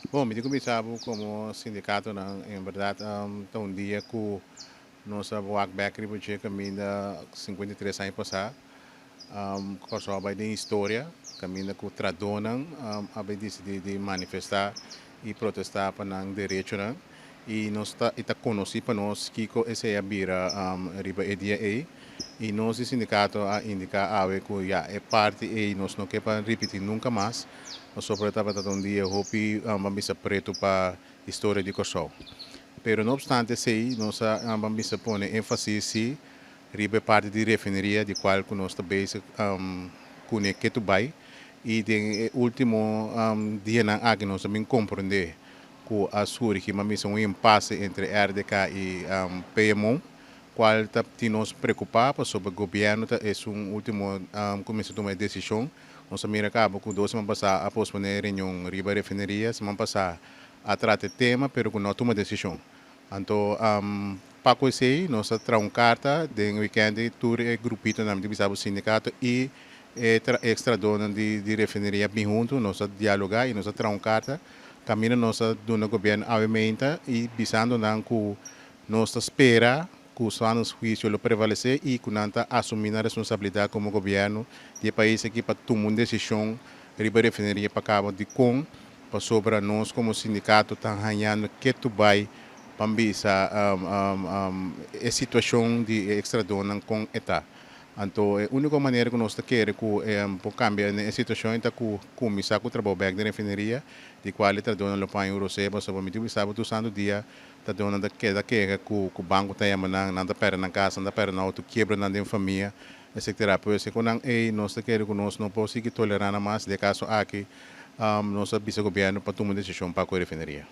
Bon, mi tin ku bisa komo sindikatonan, en berdat ta un dia ku nos a wak bèk riba dje kaminda 53 aña pasá. Kòrsou a bai den historia, kaminda ku trahadónan a bai disidí di manifestá i protestá pa nan derechonan. I nos ta i ta konosí pa nos kiko esei a bira riba e dia ei. I nos di sindikato a indiká awe ku ya e parti ei nos no ke pa ripití nunka mas, pasobra tabata un dia hopi ban bisa pretu pa historia di Kòrsou. Pero no opstante esei, nos a ban bisa pone énfasis sí riba e parti di refineria di kual ku nos ta bezig kuné ketu bai. I den e último dianan aki nos a bin komprondé ku a surgi ban bisa un impase entre RDK i PMO, kual ta tin nos preokupá pasobra gobièrnu ta esun último ku mester tuma e desishon. Nos a mira kaba ku 2 siman pasá a posponé e reunion riba refineria, siman pasá a trata e tema pero ku no a tuma desishon. Anto pa ku esei nos a traha un karta den wikènt tur e grupitonan di bisa bo sindikato i e ekstradónan di refineria bin huntu, nos a dialogá i nos a traha un karta kaminda nos a duna gobièrnu awe meinta i bisando nan ku nos ta spera ku sano huisio lo prevalesé i ku nan ta asumí nan responsabilidat komo gobièrnu di e pais aki pa tuma un desishon riba refineria pa kaba dikon pasobra nos komo sindikato ta hañando ketu bai pa bisa e situashon di e ekstradónan kon e ta. Anto e úniko manera ku nos ta kere ku por kambia e situashon ta ku kuminsá ku trabou bèk den refineria di kual e trahadónan lo paña un rosé pasobra mi tin bisa bo tur santu dia trahadónan ta keda keha ku banko ta yama nan, nan ta pèrdè nan kas, nan ta pèrdè nan outo, kiebranan den famia, etcetera. Pues e konan ei nos ta kere ku nos no por sigui tolerá nan mas. Den e kaso aki nos a bisa gobièrnu pa tuma un desishon pa ku e refineria.